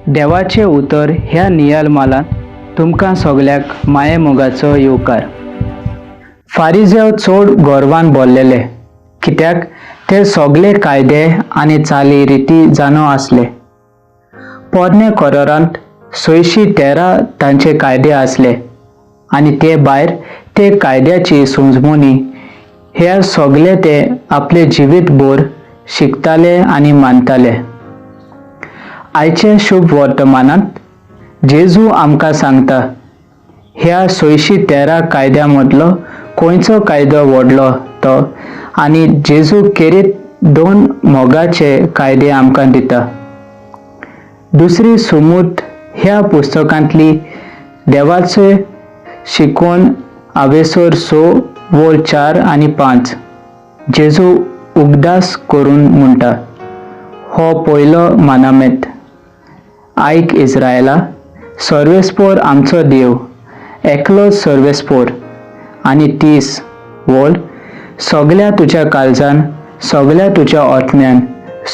देवाचें उतर ह्या नियाल मालांत तुमकां सगल्याक मायेमोगाचो येवकार. फारिजेव चड गोरवान भरलेले, कित्याक ते सगले कायदे आनी चाली रिती जाणो आसले. पोरणे कोरारांत 613 तांचे कायदे आसले आनी ते भायर ते कायद्याची समजमणी हे सगले ते आपले जिवीत भर शिकताले आनी मानताले. आयचे शुभ वर्तमानांत जेजू आमकां सांगता, ह्या 613 कायद्या मदलो खंयचो कायदो व्हडलो तो, आनी जेजू खेरीत दोन मोगाचे कायदे आमकां दिता. दुसरी सुमूत ह्या पुस्तकांतली देवाचे शिकवण आवेसर 6 वोल 4 आनी 5 जेजू उगदास करून म्हणटा, हो पयलो मानामेत. आयक इस्रायला, सर्वेस्पोर आमचो देव एकलोच सर्वेस्पोर. आनी 30 वोल, सगल्या तुज्या काळजान, सगल्या तुज्या आत्म्यान,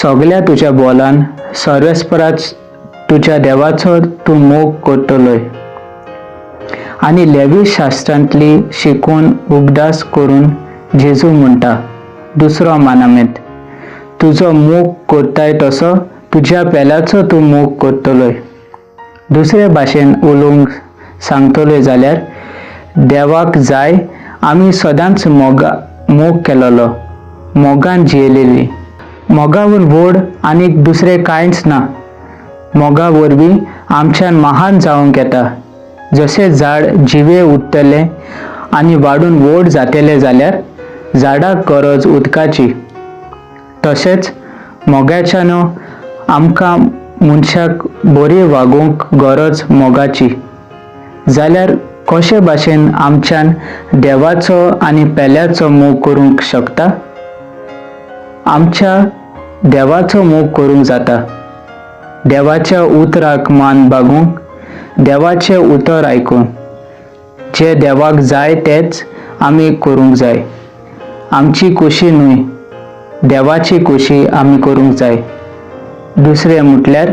सगल्या तुज्या बोलान सर्वेस्पराच तुज्या देवाचो तूं मोग करतलोय. आनी लेवी शास्त्रांतली शिकवण उगदास करून जेजू म्हणटा, दुसरो मानामेत, तुजो मोग करताय तसो तुज्या पेल्याचो तूं मोग करतलोय. दुसरे भाशेन उलोवंक सांगतलोय जाल्यार देवाक जाय आमी सदांच मोग केलोलो, मोगान जियेलेली. मोगावून व्हड आनीक दुसरें कांयच ना. मोगा वरवीं आमच्यान महान जावंक येता. जशें झाड जिवे उरतलें आनी वाडून व्हड जातलें जाल्यार झाडाक गरज उदकाची, तशेंच मोगाच्यान आमकां मनशाक बरी वागोवंक गरज मोगाची. जाल्यार कशे भाशेन आमच्यान देवाचो आनी पेल्याचो मोग करूंक शकता? आमच्या देवाचो मोग करूंक जाता देवाच्या उतराक मान बागूंक, देवाचें उतर आयकून. जें देवाक जाय तेंच आमी करूंक जाय. आमची खुशी न्हय, देवाची खुशी आमी करूंक जाय. दुसरें म्हटल्यार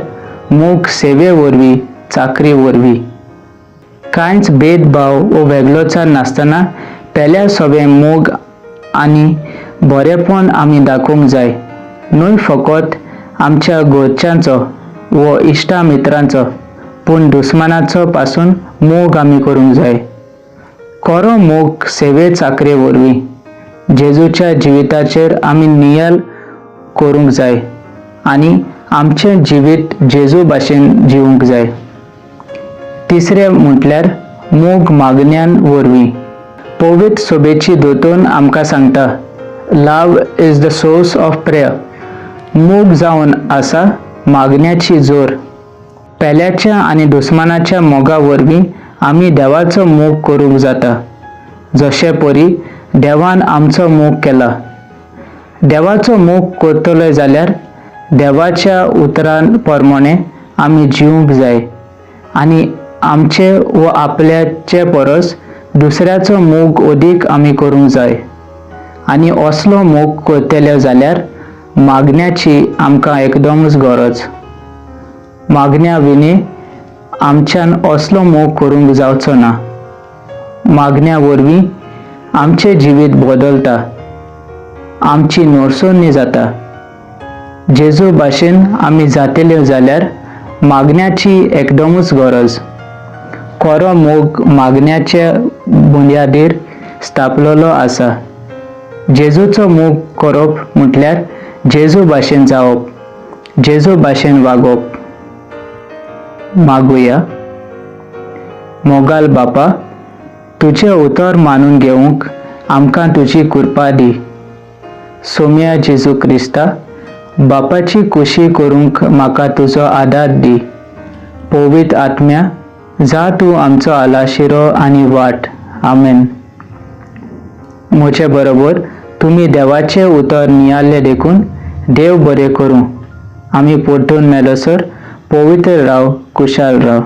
मोग सेवे वरवीं, चाकरी वरवीं. कांयच भेदभाव वो वेगळोचार नासतना पेल्या सोबें मोग आनी बरेपण आमी दाखोवंक जाय, न्हय फकत आमच्या घरच्यांचो वो इश्टा मित्रांचो, पूण दुस्मानाचो पासून मोग आमी करूंक जाय. खरो मोग सेवे चाकरे वरवीं जेजूच्या जिविताचेर आमी नियाल करूंक जाय आनी आमचें जिवीत जेजू भाशेन जिवूंक जाय. तिसरें म्हटल्यार मोग मागण्यान वरवीं. पवित्र सोबेची दोतोन आमकां सांगता, love is the source of prayer. मोग जावन आसा मागण्याची जोर. पेल्याच्या आनी दुस्मानाच्या मोगा वरवीं आमी देवाचो मोग करूंक जाता, जशे परी देवान आमचो मोग केला. देवाचो मोग करतले जाल्यार देवाच्या उतरान प्रमाणे आमी जिवंक जाय आनी आमचे व आपल्याचे परस दुसऱ्याचो मोग अदीक आमी करूंक जाय. आनी असलो मोग करतले जाल्यार मागण्याची आमकां एकदमच गरज. मागण्या विणे आमच्यान असलो मोग करूंक जावचो ना. मागण्या वरवीं आमचें जिवीत बदलता, आमची नरसोनी जाता. जेजू भाशेन आमी जातले जाल्यार मागण्याची एकदमच गरज. खरो मोग मागण्याचे बुन्यादीर स्थापलेलो आसा. जेजूचो मोग करप म्हटल्यार जेजू भाशेन जावप, जेजू भाशेन वागोवप. मागुया. मोगाल बापा, तुजें उतर मानून घेवंक आमकां तुजी कृपा दी. सोम्या जेजू क्रिस्ता, बापाची खुशी करूंक म्हाका तुजो आदार दी. पवित्र आत्म्या, जा तूं आमचो आलाशिरो आनी वाट. आमेन. म्हजे बरोबर तुमी देवाचें उतर नियाळ्ळें देखून देव बरें करूं. आमी परतून मेळसर पवित्र राव, खुशाल राव.